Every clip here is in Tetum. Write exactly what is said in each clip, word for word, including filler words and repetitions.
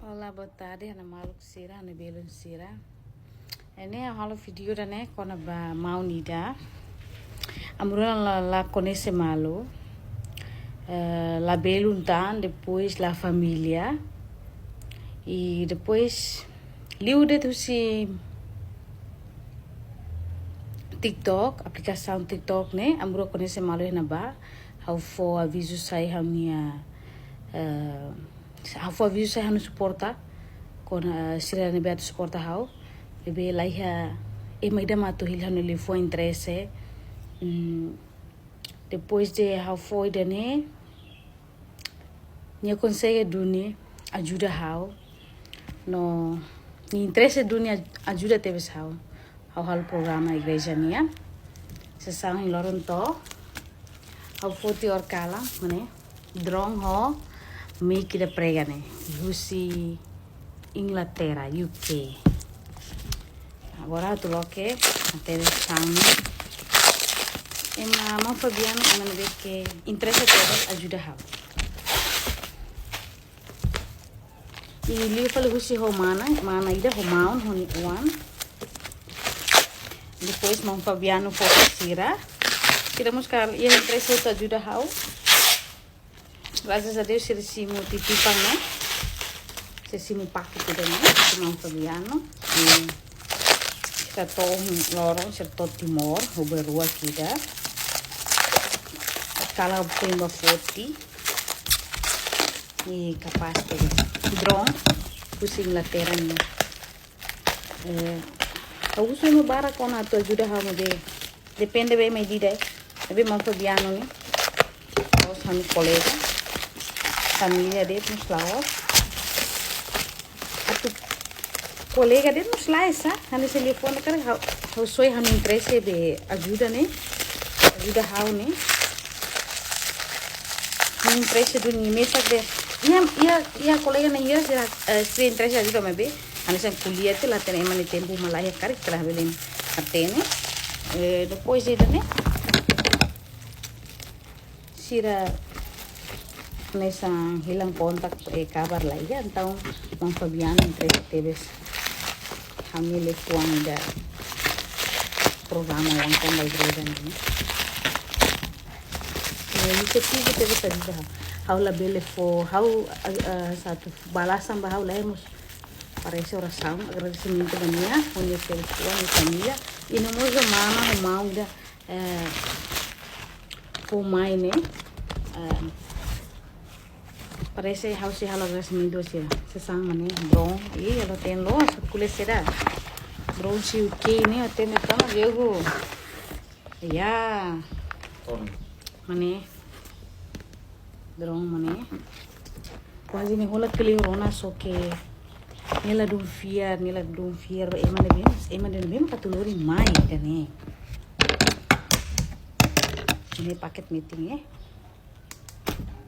Olá, boa tarde, ha'u-nia maluk sira, ha'u-nia belun sira. Ne'e ha'u halo vídeo ida-ne'e kona-ba maun ida. Ami rua la, la koñese malu. Eh, la belun tan, depois la família. I depois liu de'it husi TikTok, aplikasaun TikTok ne'e, ami rua koñese malu iha ne'ebá. Ha'u fó avizu sai ha'u-nia, eh, ha'u fó avizu sai ha'u-nia suporta. Kona, eh, sira ne'ebé atu suporta ha'u. Ne'ebé laiha ema ida mak atu hili ha'u-nia liafuan interese. Hmm, depois de ha'u fó ida-ne'e, nia konsege duni ajuda ha'u. No, nia interese duni aj-, ajuda tebes ha'u. Ha'u halo programa igreja nian. Sasán ohin loron to'o. Ha'u foti or kala, mane, drone ho mic ida prega ne'e. Husi Inglaterra, U K. Agora atu loke, até sang. Ema, maun Fabiano, ema ne'ebé ke interese tebes ajuda ha'u. I liu fali husi ho mana, mana ida ho maun, ho nia oan. Depois maun Fabiano fó ba sira. Sira mós kala iha interese atu ajuda ha'u. Graças a Deus, sira simu titipan ne'e. Sira simu paket ida-ne'e, husi maun Fabiano. I sira to'o ohin loron, sira to'o Timor, ho berua ida. Kala pemba foti. I kapás tebes. Drone, husi Inglaterra nian. Eh, ha'u husu ema barak kona atu ajuda ha'u maibé. Depende be ema ida-idak. Ne'ebé maun Fabiano ne'e. La'ós ha'u-nia kolega. Família de'it mós la'ós. Atu kolega de'it mós la'ós, ah. Ha'u-nia telefone karik ha'u, ha'u soe ha'u-nia interese be ajuda ne'e. Ajuda ha'u ne'e. Ha'u-nia interese duni mesak de'it. Iha, iha, iha kolega na'in hira sira, eh, sira interese ajuda maibé. Hanesan ko'alia tiha la hatene ema nia tempu mak laiha karik ita labele hatene. Eh, depois ida-ne'e, sira hanesan hilang kontak, eh, kabar laiha, entaun maun Fabiano interese tebes ha'u-nia liafuan ida programa Oan Kong ba Igreja ne'e. Eh, inisiativa tebes ajuda ha'u. Ha'u labele fó, ha'u, eh, eh, satu balasan ba ha'u lemos. Parese orasaun, agradesimentu ba nia, ho nia telefone, nia família. I no mós ho mana, ho maun ida, eh, fó mai ne'e. Eh, parese ha'u sei halo agradesimentu sira. Sasán mane, drone. I, ela tem lo, sa kule sira. Drone sei U K ne'e, tem então, Diego. Ya. Mane. Drone mane. Kuaze nia hola kleur ona só ke nia la dún fiar, nia la dún fiar ba ema ne'ebé, ema ne'ebé mak atu lori mai ida-ne'e. Ne'e paket meeting, eh.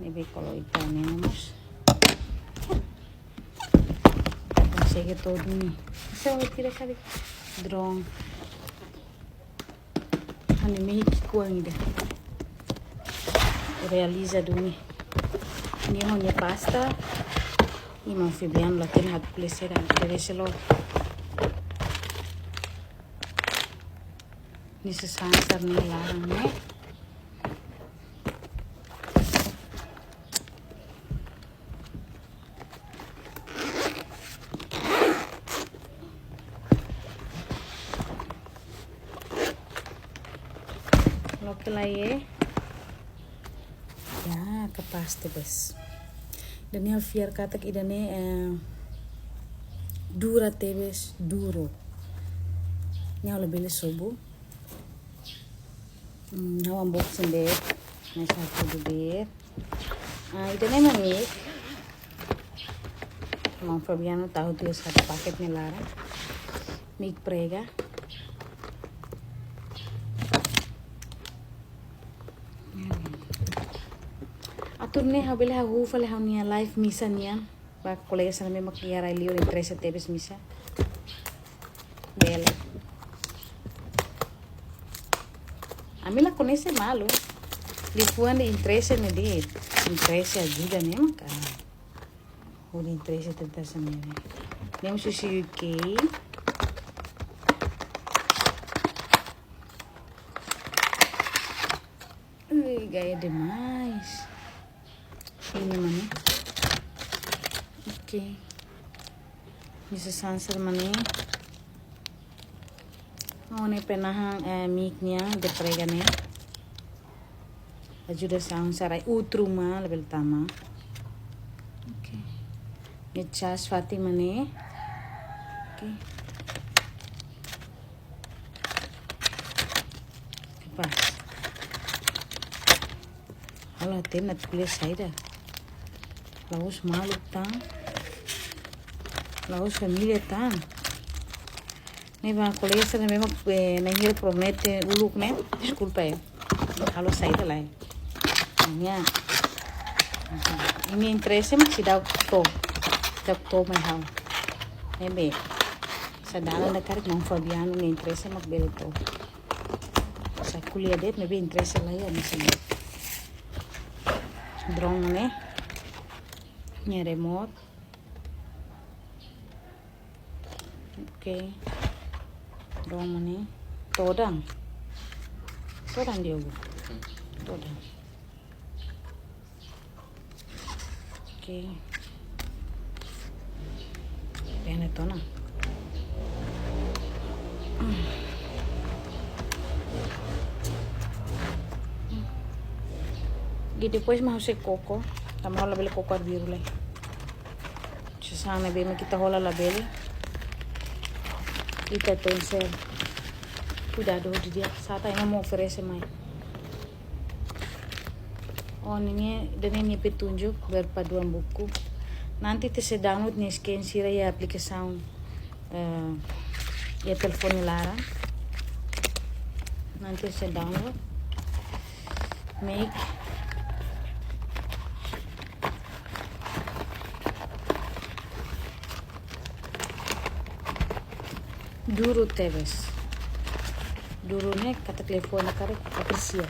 Ne'ebé kalau ita ne'e mós. Konsege to'o duni. Saya mau tira kali drone. Ha'u-nia mehi ki'ikoan ida. Realiza duni. Nia ho nia pasta. I maun Fabiano la hatene ha'u kule sira, interese lo. Nia sasán sira-nia laran ne'e. Loke lai, eh. Ya, kapás tebes. Ida-ne'e ha'u fiar katak ida-ne'e, eh, dura tebes, duru. Ne'e ha'u labele sobu. Hmm, ha'u unboxing de'it. Ne'e satu dubir. Ah, ida-ne'e mak mic. Maun Fabiano tau tiha satu paket nia laran. Mic prega. Atu nune'e ha'u bele hahú fali ha'u-nia live misa nian. Ba kolega sira ne'ebé mak iha rai-liur interese tebes misa. Bele. Ami la koñese malu. Liafuan de'it interese ne'e de'it. Interese ajuda ne'e maka. Uni treze tentação ne'e. Ne'e mós husi U K. Ui, gaya demais. Ini mana? Ok. Bisa sansar mana? Oh, ne'e penahan, eh, mic nia, de prega ne'e. Ajuda saun sarai utru ma, labele tama. Ok. Nia cas fatin mak ne'e. Ok. Pas. Halo hatene atu ko'alia saida. La'ós maluk tan. La'ós família tan. Ne'e ba kolega sira ne'ebé mak, eh, na'in hira promete uluk ne'e. Deskulpa, eh. Halo saida lai. Nia. Imi interese mak seidauk to'o. Seidauk to'o mai ha'u. Ne'ebé. Sá dalan ida karik maun Fabiano nia interese mak bele to'o. Sá ko'alia de'it, maibé interese la iha mesin. Drone ne'e. Nia remote. Ok. Drone ne'e. Todan. Todan Diogo. Todan. Ok. Pena tona. I depois mak ha'u sei koko, tanba ha'u labele koko arbiru lai. Sasán ne'ebé mak ita hola labele. Ita tenke kuidadu didi'ak, sá tan ema mak oferese mai. Oh, ne'e, ida-ne'e nia petunjuk berpaduan buku. Nanti ita sei download nia scan sira iha aplikasaun, eh, iha telefone laran. Nanti ita sei download. Make. Duru tebes. Duru ne'e katak liafuan karik apresia.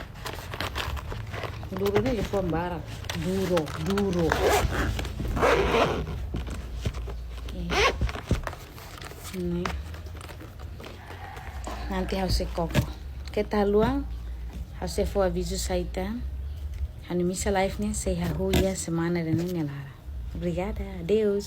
Duru ne'e liafuan barak. Duru, duru. Ne'e. Nanti ha'u sei koko. Keta haluha, ha'u sei fó avizu saida. Ha'u-nia misa live ne'e sei hahú iha semana ida-ne'e nia laran. Obrigada. Adeus.